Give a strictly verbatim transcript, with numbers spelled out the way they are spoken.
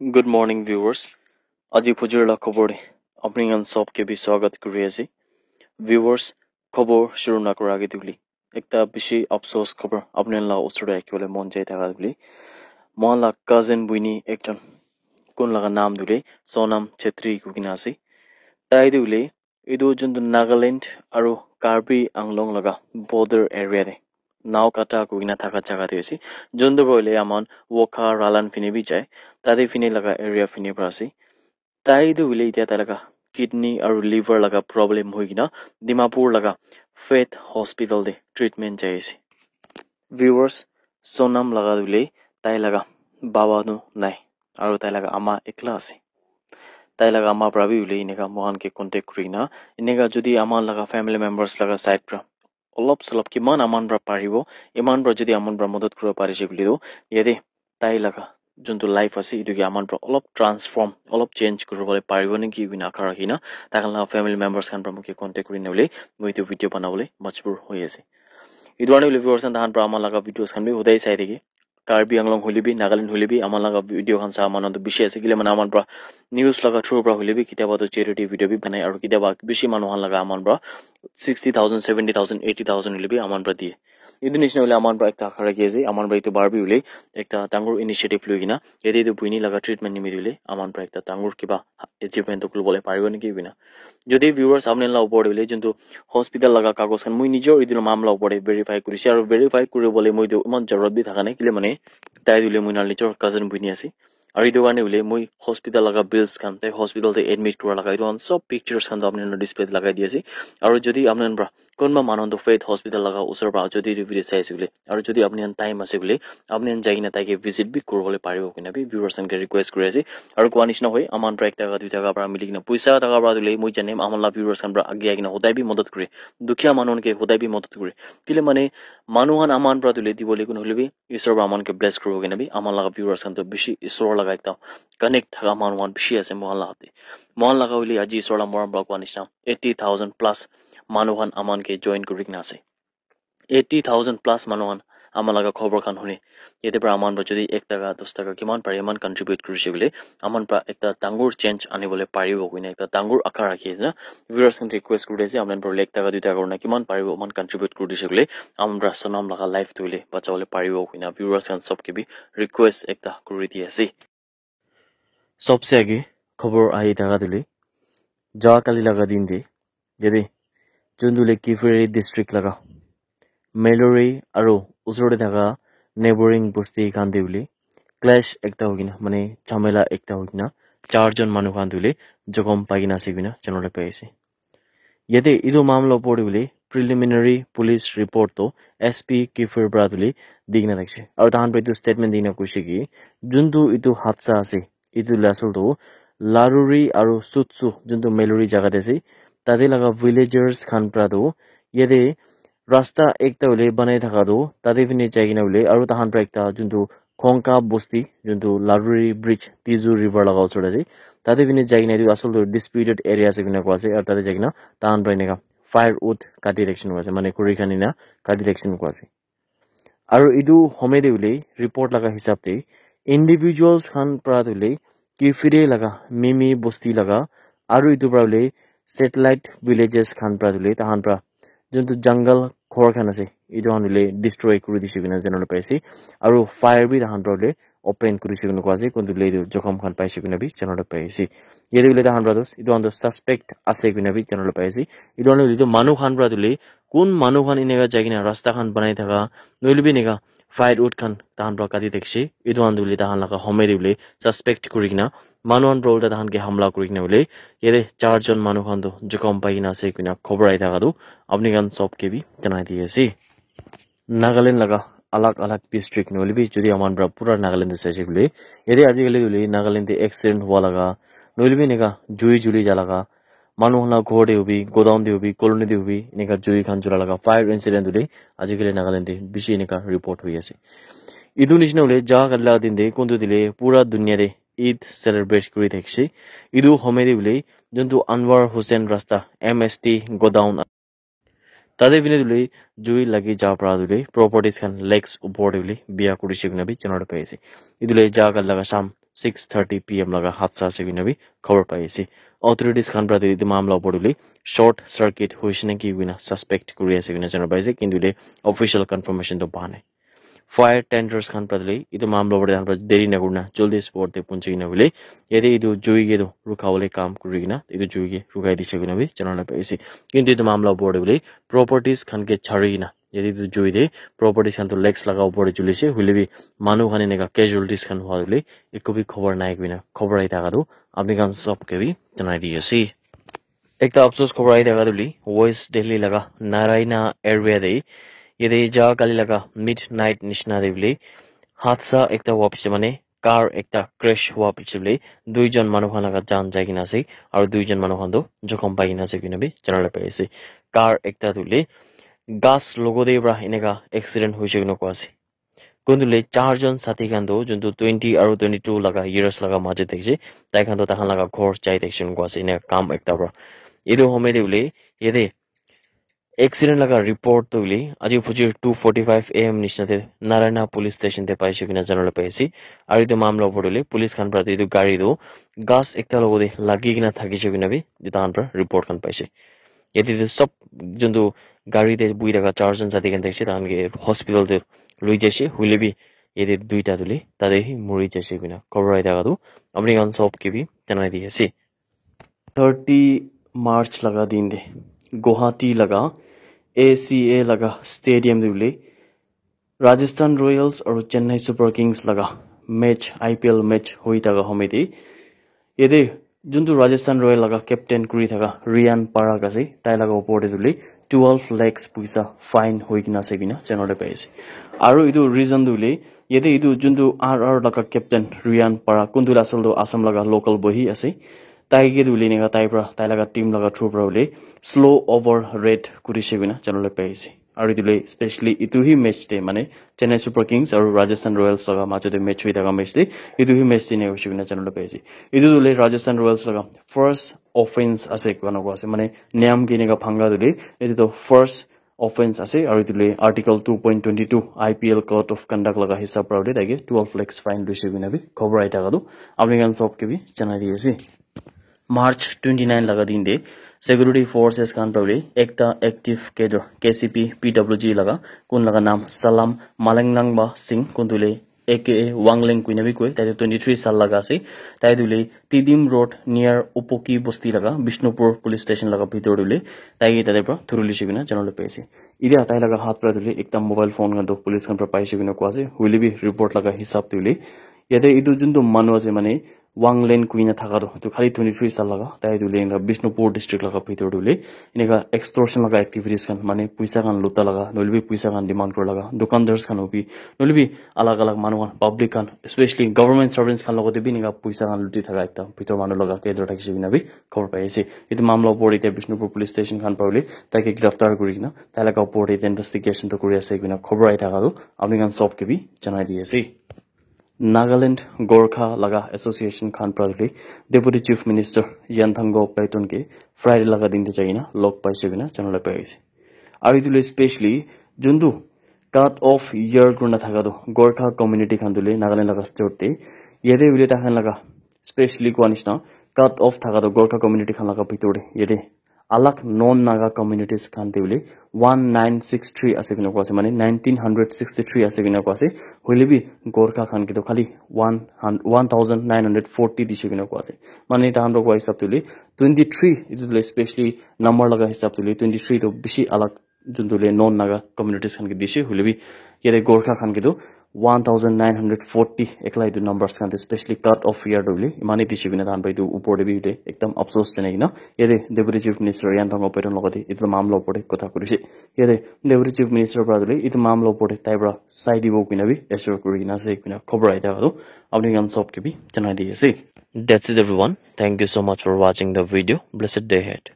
Good morning, viewers. Aji phujur la khobor de apni khan sob ke bi swagat kuri ase. Viewers, khobor shuru na kura age de hoile ekta bishi afsos khobor apni khan la usor de rakhibole mon jai thaka de hoile, mohan la cousin buini ekjon, kun laga naam de hoile Sonam Chetri koi kena ase. Tai de hoile etu juntu Nagaland aru Karbi Anglong laga border area de Naokata koi kena thaka jaga de ase. Juntu para hoile aman Wokha, Ralan phine bi jai, tate phine laga area phine para ase. Tai tu hoile etia tai laga kidney aru liver laga problem hoi kena Dimapur laga Faith Hospital de treatment jai ase. Viewers, Sonam laga tu hoile tai laga baba tu nai aru tai laga ama ekla ase. Tai laga ama para bi hoile eneka mohan ke contact kuri kena, eneka jodi aman laga family members laga side para olop solop kiman aman para paribo, iman para jodi aman para madad kuribo parise koile tu, yate tai laga juntu life ase, etu ke aman para olop transform, olop change kuribole paribo naki koina akha rakhi na, tai khan laga family members khan para moke contact kuri na hoile, moi etu video banabole majbur hoi ase. Etu karne hoile viewers khan, tahan para aman laga videos khan bi hodai sai thake. Karbi Anglong hoile bi, Nagaland hoile bi, aman laga video khan sa manu tu bishi ase. Kile mane aman para news laga through para hoile bi, kitiaba tu charity video bi banai, aru kitiaba bishi manu khan laga aman para sixty thousand, seventy thousand, eighty thousand hoile bi aman para diye. Etu nisna hoile aman para ekta akha rakhi ase, aman para etu bar bi hoile ekta dangor initiative loi kena, yate etu buini laga treatment nimite hoile aman para ekta dangor kiba achievement tu kuribole paribo naki koina. Jodi viewers apni la upor de hoile juntu hospital laga kagos khan moi nijor etu la mamla upor de verify kurise, aru verify kuribole moi tu iman jarut bi thaka nai, kile mane tai tu hoile moi la nijor cousin buini ase. Aru etu karne hoile moi hospital laga bills khan, tai hospital de admit kura laga, etu khan sob pictures khan tu apni khan la display de lagai di ase. Aru jodi apni khan para kunba manu tu Faith Hospital laga usor para jodi etu video sai ase koile, aru jodi apni khan time ase koile, apni khan jai kena tai ke visit bi kuribole paribo koina bi viewers khan ke request kuri ase. Aru koa nisna hoi, aman para ek taka dui taka para mili kena, poisa taka para tu hoile moi janem, aman la viewers khan para age ahi kena hodai bi madad kure, dukhiya manu khan ke hodai bi madad kure. Kile mane manu khan aman para tu hoile dibole kun hoile bi Isor para aman ke bless kuribo koina bi, aman laga viewers khan tu bishi Isor laga ekta connect thaka manu khan bishi ase mohan laga te. Mohan laga hoile aji Isor la morom para koa nisna eighty thousand plus manu khan aman ke join kuri kena ase. Eighty thousand plus manu khan aman laga khobor khan hune. Yate para aman para jodi ek taka, dos taka, kiman pare iman contribute kurise koile, aman para ekta dangor change anibole paribo koina ekta dangor akha rakhi ase na. Viewers khan request kuri ase, aman para ek taka, dui taka kurina kiman paribo iman contribute kuri dise koile, aman para Sonam laga life tu hoile bachabole paribo koina viewers khan sob ke bi request ekta kuri di ase. Sobse age khobor ahi thaka tu hoile, ja kali laga din te yate juntu hoile Kiphire district laga Melori aru usor te thaka neighboring bosti khan te hoile clash ekta hoi kena, mane jhamela ekta hoi kena, char jon manu khan tu hoile jokhom pai kena ase koina janibole pai ase. Yate etu mamla opor te hoile preliminary police report tu S P Kiphire para tu hoile di kena thakise. Aru tahan para etu statement di kena koise ki, juntu etu hadsa ase, etu la asol tu Laruri aru Sutsu, juntu Melori jaga te ase, tate laga villagers khan para tu yate rasta ekta hoile banai thaka tu tate phine jai kena hoile, aru tahan para ekta juntu Khongka bosti, juntu Laruri bridge, Tiju river laga usor te ase, tate phine jai kena etu asol tu disputed area ase koina koa ase, aru tate jai kena tahan para eneka firewood kati thakishe koina koa ase, mane khuri khan ena kati thakishe koina koa ase. Aru etu home te hoile report laga hisab te individuals khan para tu hoile Kiphire laga Mimi bosti laga aru etu para hoile satellite villages khan para tu hoile tahan para juntu jungle ghor khan ase, etu khan hoile destroy kuri dise koina janibole pai ase. Aru fire bi tahan para hoile open kurise koina koa ase, kuntu hoile etu jokhom khan paise koina bi janibole pai ase. Yate hoile tahan para tu etu khan tu suspect ase koina bi janibole pai ase. Etu khan hoile etu manu khan para tu hoile kun manu khan eneka jai kena rasta khan banai thaka, nohoile bi eneka firewood khan tahan para kati thakishe, etu khan tu hoile tahan laga home te hoile suspect kuri kena manu khan para ulta tahan ke hamla kuri kena hoile yate char jon manu khan tu jokhom pai kena ase koina khobor ahi thaka tu apni khan sob ke bi janai di ase. Nagaland laga alag alag district nohoile bi jodi aman para pura Nagaland te saise koile, yate ajikali tu hoile Nagaland te accident hua laga, nohoile bi eneka jui juli ja laga, manu khan la ghor te hobi, godown te hobi, colony te hobi, eneka jui khan jula laga fire incident hoile ajikali Nagaland te bishi eneka report hoi ase. Etu nisna hoile ja kali laga din te kuntu dile pura dunia te Eid celebrate kuri thakishe. Etu home te hoile juntu Anwar Hussain Rasta, M S T godown, tate phine tu hoile jui lagi ja para tu hoile properties khan lakes upor te hoile bia kurise koina bi janibole pai ase. Etu hoile ja kali laga sham six thirty p m laga hadsa ase koina bi khobor pai ase. Authorities khan para etu mamla opor te short circuit hoise naki koina suspect kuri ase koina jana pai ase, kintu etu official confirmation toh pa nai. Fire tenders khan para etu mamla opor te deri na kurina jaldi spot te punchi kena hoile yate etu jui ke toh rukha bole kam kuri kena etu jui ke rukhai dise koina bi jana pai ase. Kintu etu mamla opor te hoile properties khan ke chari kena yate etu jui te properties khan toh legs laga opor te juli ase, hoile bi manu khan eneka casualties khan hua hoile eku bi khobor nai koina khobor ahi thaka toh apni khan sob ke bi janai di ase. Ekta afsus khobor ahi thaka tu hoile West Delhi laga Narayana area te yate ja kali laga midnight nishina te hoile hadsa ekta hua piche mane car ekta crash hua piche hoile duijon manu khan laga jaan jai kena ase aru duijon manu khan toh jokhom pai kena ase koina bi jana pai ase. Car ekta tu hoile ghas logo te para eneka accident hoise koina koa ase. Kuntu le charjon sati khan toh juntu twenty aru twenty two laga years laga majot te ase, tai khan toh tai khan laga ghor jai thakishe koina koa ase ena kam ekta para. Etu homoi te hoile yate accident laga report toh hoile aji phujir two forty five a m nishina te Narayana police station te paise koina jana pai ase. Aru etu mamla opor te hoile police khan para etu gari toh ghas ekta logot te lagi kena thakishe koina bi etu khan para report khan paise. Yate toh sob juntu gari te buhi thaka charjon sati khan thakishe tai khan ke hospital te loi jaise, hoile bi yate duita tu hoile tate hi muri jaise koina khobor ahi thaka tu apni khan sob ke bi janai di ase. Thirty March laga din te Guwahati laga A C A laga stadium te hoile Rajasthan Royals aru Chennai Super Kings laga match, I P L match hoi thaka homoi te yate juntu Rajasthan Royal laga captain kuri thaka Riyan Parak ase, tai laga opor te tu hoile twelve lakhs puisa fine hoi kena ase koina jana pai ase. Aru etu reason tu hoile yate etu juntu R R laga captain Riyan Parak kuntu asal tu Assam laga local boy hi ase, tai ke tu hoile eneka tai para tai laga team laga through para hoile slow over rate kurishe koina jana pai ase. Aru etu le specially etu hi match te mane Chennai Super Kings aru Rajasthan Royals laga majot te match hoi thaka match te etu hi match te ena hoise koina jana pai ase. Etu tu hoile Rajasthan Royals laga first offense ase koina koa ase, mane niyam ke eneka bhanga tu hoile etu tu first offense ase aru etu le article two point twenty two I P L code of conduct laga hisab para hoile tai ke twelve lakhs fine loise koina bi khobor ahi thaka tu apni khan sob ke bi janai di ase. March twenty nine laga din te security forces khan para hoile ekta active cadre K C P P W G laga kun laga naam Salam Malanglangba Singh kuntu le A K A Wangleng koina bi koi, tai tu twenty three sal laga ase, tai tu hoile Tidim Road near Upoki Bosti laga Bishnupur police station laga bhitor te hoile tai ke tate para thuri loise koina jana pai ase. Etia tai laga hath para tu hoile ekta mobile phone khan tu police khan para paise koina koa ase, hoile bi report laga hisab tu hoile yate etu juntu manu ase mane Wangleng koina thaka tu etu khali twenty three sal laga tai tu hoile eneka Bishnupur district laga bhitor te hoile eneka extortion laga activities khan mane puisa khan luta laga nohoile bi puisa khan demand kura laga dukandars khan hobi nohoile bi alag alag manu khan public khan especially government servants khan logot te bi eneka puisa khan luti thaka ekta bhitor manu laga cadre thakishe koina bi khobor pai ase. Etu mamla opor te Bishnupur police station khan para hoile tai ke giraftar kuri kena tai laga opor te investigation tu kuri ase koina khobor ahi thaka tu apni khan sob ke bi janai di ase. Nagaland Gorkha laga association khan para hoile Deputy Chief Minister Yanthanggo Paiton ke Friday laga din te jai kena log paise koina jana pai ase. Aru etu le specially juntu cut off year kurina thaka tu Gorkha community khan tu hoile Nagaland laga state te yate hoile tai khan laga specially koa nishina cut off thaka tu Gorkha community khan laga bhitor te yate alag non Naga communities khan te hoile one nine six three ase koina koa ase, mane nineteen hundred sixty three ase koina koa ase, hoile bi Gorkha khan ke tu khali one hun- one thousand nine hundred forty dise koina koa ase. Mane tai khan para koa hisab tu hoile twenty three etu tu hoile specially number laga hisab tu hoile twenty three tu bishi alag juntu hoile non Naga communities khan ke dise, hoile bi yate Gorkha khan ke tu one thousand nine hundred forty ekla etu numbers khan tu specially cut off year tu hoile imane dise koina tai khan para etu opor te bi hoile ekdam afsos janai kena yate Deputy Chief Minister Yanthanggo Paiton logot te etu mamla opor te kotha kurise. Yate Deputy Chief Minister para hoile etu mamla opor te tai para sai dibo koina bi assure kuri kena ase koina khobor ahi thaka tu apni khan sob ke bi janai di ase. That's it everyone. Thank you so much for watching the video. Blessed day ahead.